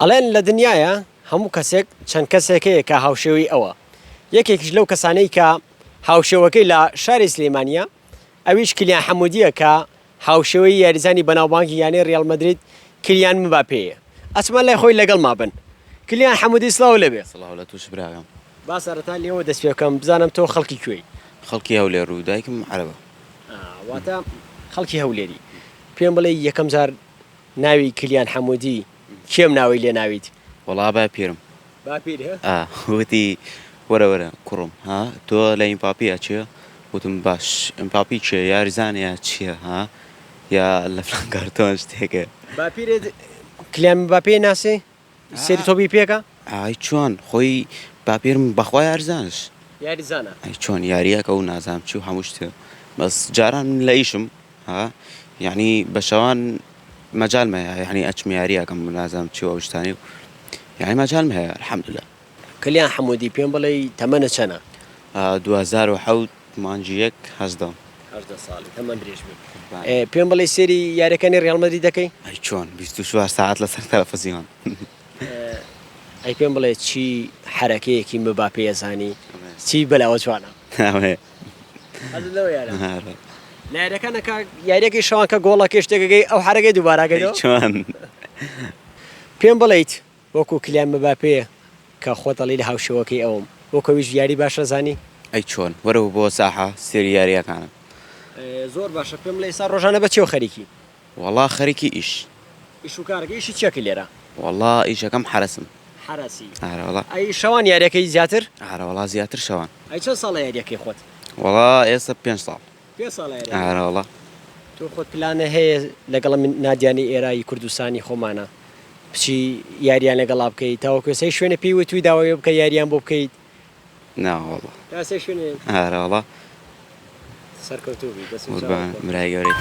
ئەڵێن لە دنیایا هەموو کەسێک چەند کەسێک هەیە کە هاوشێوەی ئەوە، یەکێکیش لەو کەسانەی کە هاوشێوەکەی لە شاری سلێمانییە ئەویش کلیان حەمودییە کە هاوشێوەی یاریزانی بەناوبانگی یانەی ریال مەدرید کلیان مباپێیە. ئەچمە لای خۆی لەگەڵما بن. کلیان حەمودی سڵاو لێبێ. سڵاو لە توش براکەم. با سەرەتا لێوە دەست پێ بکەم بزانم تۆ خەڵکی کوێی؟ خەڵکی هەولێر و دایکم عەرەبە. واتە خەڵکی هەولێری. پێم بڵێ یەکەم جار ناوی کلیان حەمودی کێم ناوی لێ ناویت؟ وەڵا باپیرم. باپیر هە؟ ئا وتی وەرە وەرە کوڕم ها تۆ لە ئیمپاپی ئەچێ؟ وتم باش ئیمپاپی کێ یاریزانە یا چیە ها یا لە فلان کارتۆن شتێکە. باپیرت کلیان مباپێ ناسێ؟ سەیری تۆپی پێکە؟ ئای چۆن خۆی باپیرم بەخوا یاریزانش. یاریزانە؟ ئەی چۆن یاریەکە و نازانم چی و هەموو شتێ بەس جاران من لە ئیشم ها یەعنی بە شەوان مەجالم هەیە یەعنی ئەچم یاری ئەکەم نازانم چی و ئەو شتانەی و یەعنی مەجالم هەیە الحمدللە. کلیان حەمودی پێم بڵێی تەمەنت چەنە؟ 2007 مانگی یەک 18. 18 ساڵی تەمەن درێژ بی. پێم بڵێی سەیری یاریەکانی ڕیاڵ مەدرید دەکەی؟ ئەی چۆن 24 سەعات لەسەر تەلەفزیۆن. ئەی پێم بڵێ چی حەرەکەیەکی مباپێ ئەزانی چی بەلاوە جوانە؟ ئەوەیە. حەزت لەوە یارە؟ ئارە. لە یاریەکانە کە یاریەکەی شەوان کە گۆڵەکەی شتێکەکەی ئەو حەرەکەی دووبارە ئەکەیتەوە؟ ئەی چۆن؟ پێم بڵێیت وەکو کلیان مباپێ کە خۆت ئەڵێی لە هاوشێوەکەی ئەوم وەکو ئەویش یاری باش ئەزانی؟ ئەی چۆن؟ وەرەوە بۆ ساحە سێری یاریەکانم. زۆر باشە پێم بڵێ ئێستا ڕۆژانە بە چیەوە خەریکی؟ وەڵا خەریکی ئیش. ئیش و کارەکەی ئیشی چیەکەی لێرە؟ وەڵا ئیشەکەم حەرەسم. حەرەسی. ئارەوەڵا. ئەی شەوان یاریەکەی زیاتر؟ ئارەوەڵا زیاتر شەوان. ئەی چەند ساڵە یاریەکەی خۆت؟ وەڵا ئێستا پێنج ساڵ. پێنج ساڵە یاریەکەی؟ ئارەوەڵا. تۆ خۆت پلانە هەیە لەگەڵ نادیانی ئێرای کوردستانی خۆمانە بچی یاریان لەگەڵا بکەی تاوەکو ئێستا هیچ شوێنێ پێی وتوی داوای بکە یاریان بۆ بکەیت؟ نا وەڵا. تا ئێستا هیچ شوێنێ؟ ئارەوەڵا. سەرکەوتوو بی دەست و چاوت قوربان خۆش. برای گەورەی.